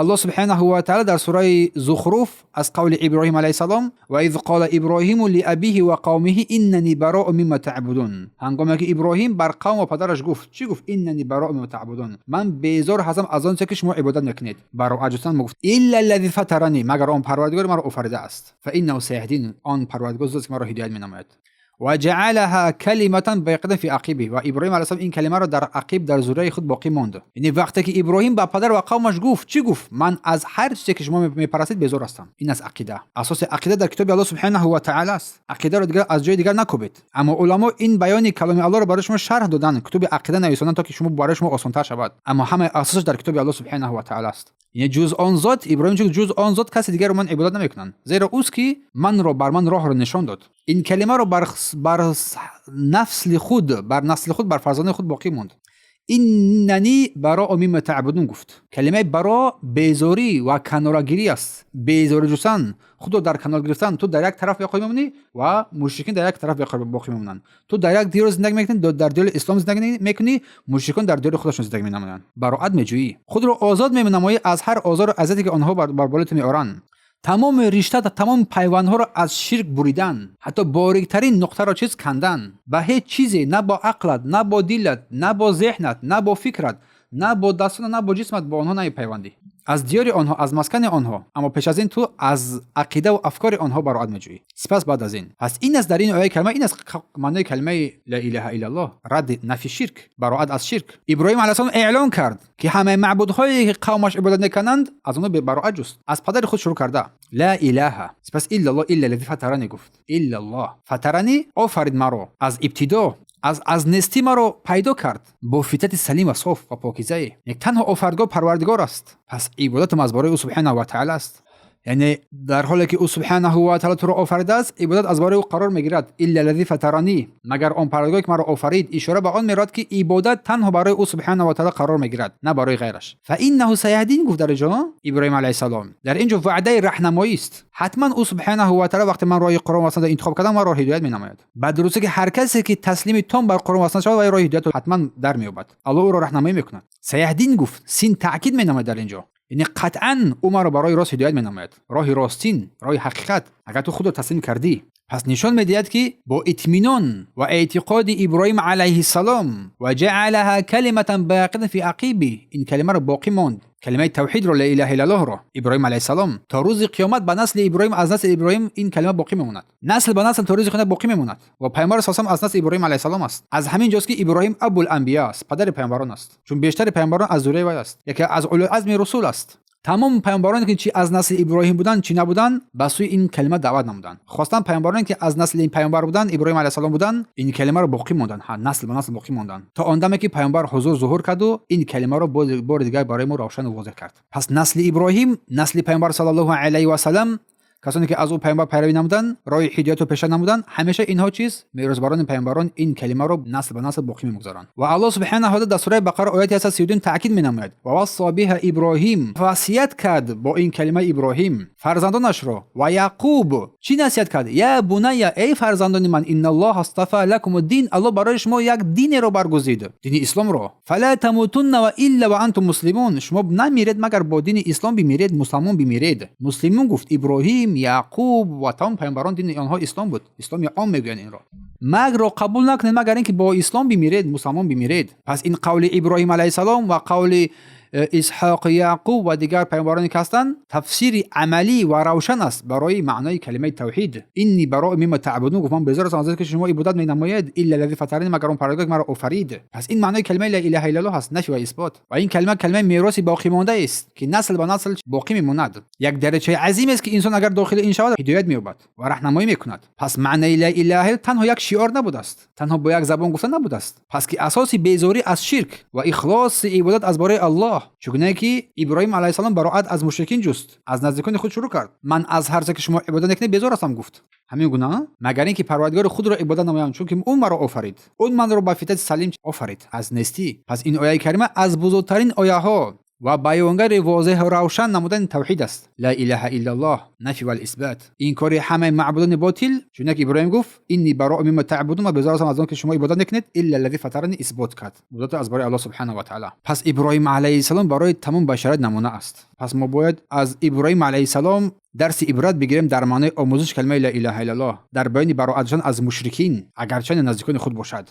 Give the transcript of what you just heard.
Аллоҳ субҳанаҳу ва таъала дар сураи Зухруф аз қавли Иброҳим алайҳиссалом: ва из қола Иброҳиму лиабиҳи ва қавмиҳи иннани бароу мимма таъбудун. Ҳангоме ки Иброҳим бар қавм ва падараш гуфт, чӣ гуфт? Иннани бароу мимма таъбудун, ман безор ҳастам аз он чизе ки шумо ибодат мекунед. Бароат ҷустан гуфт: илла аллази фатарани, магар он парвардигор маро офаридааст. Фа иннаҳу саяҳдин, он парвардигор зот ки маро ҳидоят менамояд. Ва ҷаалаҳа калиматан боқиятан фи ақибиҳ, ва Иброҳим алайҳиссалом ин калимаро дар ақиб, дар зурияи худ боқӣ монд. Яъне вақте ки Иброҳим ба падар ва қавмаш гуфт, чӣ гуфт? Ман аз ҳар чизе ки шумо мепарастед безор ҳастам. Ин аст ақида. Асоси ақида дар китоби Аллоҳ субҳанаҳу ва таъала аст. Ақидаро дигар аз ҷои дигар накӯбед. Аммо уламо ин баёни каломи Аллоҳро барои шумо шарҳ доданд, куቱби ақида нависонанд, то ки шумо барои шумо осонтар шавад. Аммо ҳамаи асосаш дар китоби Аллоҳ субҳанаҳу ва таъала аст. Яъне ҷуз он зот, Иброҳим чун ҷуз он зот каси дигарро ман ибодат намекунам, зеро ӯст ки манро бар ман роҳро нишон дод. Ин калимаро бар нафсли худ, бар насли худ, бар фарзандони худ боқӣ монд. Иннани бароу мимма таъбудун гуфт. Калимаи баро безорӣ ва канорагирӣ аст. Безорӣ ҷустан, худро дар канор гирифтан. Ту дар як тараф боқӣ мемонӣ ва мушрикин дар як тараф боқӣ мемонанд. Ту дар як диёр зиндагӣ мекунӣ, дар диёри ислом зиндагӣ мекунӣ, мушрикон дар диёри худашон зиндагӣ менамоянд. Бароат меҷӯӣ, худро озод менамоӣ аз ҳар озору азияте ки онҳо бар болои ту меоранд. Тамоми ришта, тамоми пайвандҳоро аз ширк буридан, ҳатто бориктарин нуқтаро чиз кандан. Ба ҳеҷ чизе, на бо ақлат, на бо дилат, на бо зеҳнат, на бо фикрат, на бо дастона, на бо ҷисмат бо онҳо намепайвандӣ. Аз диёри онҳо, аз маскани онҳо. Аммо пеш аз ин ту аз ақидаву афкори онҳо бароат меҷӯӣ. Сипас баъд аз ин. Пас ин аст дар ин ояи калима, ин аст маънои калимаи ла илаҳа иллаллоҳ, радди нафи ширк, бароат аз ширк. Иброҳим алайҳиссалом эълон кард, ки ҳамаи маъбудҳое ки қавмаш ибодат мекунанд, аз онҳо бароат ҷуст. Аз падари худ шурӯъ карда. Ла илаҳа, сипас иллаллоҳ, илла лази фатарани гуфт. Иллаллоҳ фатарани, офарид маро аз ибтидо, аз нестӣ маро пайдо кард бо фитрати салим ва соф ва покизае. Як танҳо офаридгор Парвардигор аст. Пас ибодатам аз барои ӯ субҳанаҳу ва таъала аст. Яъне дар ҳоле ки ӯ субҳанаҳу ва таъала туро офаридааст, ибодат аз барои ӯ қарор мегирад. Илла лази фатаранӣ, магар он Парвардигоре ки маро офарид. Ишора ба он меравад, ки ибодат танҳо барои ӯ субҳанаҳу ва таъала қарор мегирад, на барои ғайраш. Фа иннаҳу саяҳдин гуфт дар инҷо Иброҳим алайҳиссалом. Дар инҷо ваъдаи раҳнамоист. Ҳатман ӯ субҳанаҳу ва таъала вақте ман роҳи Қуръон ва суннатро интихоб кардам, маро ҳидоят менамояд. Ба дурустӣ ки ҳар касе ки таслими том бар Қуръон ва суннат шавад, вай роҳи ҳидоятро ҳатман дар меёбад. Аллоҳ ӯро раҳнамоӣ мекунад. Саяҳдин гуфт, син таъкид менамояд дар инҷо. Яъне қатъан ӯ маро барои рост ҳидоят менамояд. Роҳи ростин, роҳи ҳақиқат. Агар ту худро таслим кардӣ, пас нишон медиҳад, ки бо итминон ва эътиқоди Иброҳим алайҳиссалом, ва ҷаалаҳа калиматан боқиятан фи ақиби, ин калимаро боқӣ монд. Калимаи тавҳидро, ла илаҳа иллаллоҳро Иброҳим алайҳиссалом то рӯзи қиёмат ба насли Иброҳим, аз насли Иброҳим ин калима боқӣ мемонад. Насл ба насл то рӯзи қиёмат боқӣ мемонад. Ва Пайғамбар саллаллоҳу аз насли Иброҳим алайҳиссалом аст. Аз ҳамин ҷост, ки Иброҳим абул анбиё аст, падари пайғамбарон аст. Чун бештари пайғамбарон аз зурияи вай аст. Яке аз улул-азми русул аст. Тамоми пайғамбароне ки чи аз насли Иброҳим буданд, чӣ набуданд, ба сӯи ин калима даъват намуданд. Хостан пайғамбароне ки аз насли ин пайғамбар буданд, Иброҳим алайҳиссалом буданд, ин калимаро боқӣ монданд, насл ба насл боқӣ монданд. То он даме ки пайғамбар ҳузур зуҳур карду ин калимаро бори дигар барои мо равшану возеҳ кард. Пас насли Иброҳим, насли Пайғамбар саллаллоҳу алайҳи васалам, касоне ки аз ӯ пайғамбар пайравӣ намуданд, роҳи ҳидоятро пеша намуданд, ҳамеша инҳо чиз меросбарони пайғамбарон ин калимаро насл ба насл боқӣ мегузоранд. Ва Аллоҳ субҳанаҳу ва дар сураи Бақара ояти 132 таъкид менамояд: ва вассо биҳа Иброҳим, васият кард бо ин калима Иброҳим фарзандонашро ва Яъқуб. Чӣ насиҳат кард? Я буная, эй фарзандони ман, инналлоҳа астафа лакуму дин, Аллоҳ барои шумо як динеро баргузид, дини исломро. Фала тамутунна ва илла ва антум муслимун, шумо намиред, магар бо дини ислом бимиред, мусалмон бимиред. Муслимун гуфт Иброҳим, Яъқуб ва тамом пайғамбарон, дини онҳо ислом буд. Исломи ом мегӯянд инро. Маргро қабул накунед, магар ин ки бо ислом бимиред, мусалмон бимиред. Пас ин қавли Иброҳим алайҳиссалом ва қавли Исҳоқ, Яъқуб ва дигар пайғамбароне ки ҳастанд, тафсири амалӣ ва равшан аст барои маънои калимаи тавҳид. Инни бароу мимма таъбудун гуфт, ман безор ҳастам аз ки шумо ибодат менамоед. Илла лази фатарани, магар он Парвардигор ки маро офарид. Пас ин маънои калимаи ла илаҳа иллаллоҳ аст, нафи ва исбот. Ва ин калима калимаи мероси боқимондаест, ки насл ба насл боқӣ мемонад. Як дараҷаи азимест, ки инсон агар дохили ин шавад, ҳидоят меёбад ва раҳнамоӣ мекунад. Пас маънаи ла илаҳа танҳо як шиор набудааст, танҳо бо як забон гуфта набудааст. Пас ки асоси безорӣ аз ширк ва ихлоси ибодат аз бораи Аллоҳ, чугуне ки Иброҳим алайҳиссалом бароат аз мушрикин ҷуст, аз наздикони худ шурӯъ кард. Ман аз ҳар чизе ки шумо ибодат мекунед безор ҳастам, гуфт. Ҳамин гуна, магар ин ки Парвардигори худро ибодат намоям, чунки ӯ маро офарид, ӯ манро ба фитрати салим офарид аз нестӣ. Пас ин ояи карима аз бузургтарин ояҳо Ва баёнгари возеҳу равшан намудани тавҳид аст. Ла илаҳа иллаллоҳ, нафи вал исбат. Инкори ҳамаи маъбудони ботил, чунки Иброҳим гуфт: инни бароу мимма таъбудун, ва безор ҳастам аз он ки шумо ибодат мекунед, илла аллази фатарани, исбот кард. Ибодат аз барои Аллоҳ субҳанаҳу ва таъала. Пас Иброҳим алайҳиссалом барои тамом башарият намуна аст. Пас мо бояд аз Иброҳим алайҳиссалом дарси ибрат бигирем дар маънои омӯзиши калимаи ла илаҳа иллаллоҳ, дар баёни бароат шудан аз мушрикин, агарчанде наздикони худ бошад.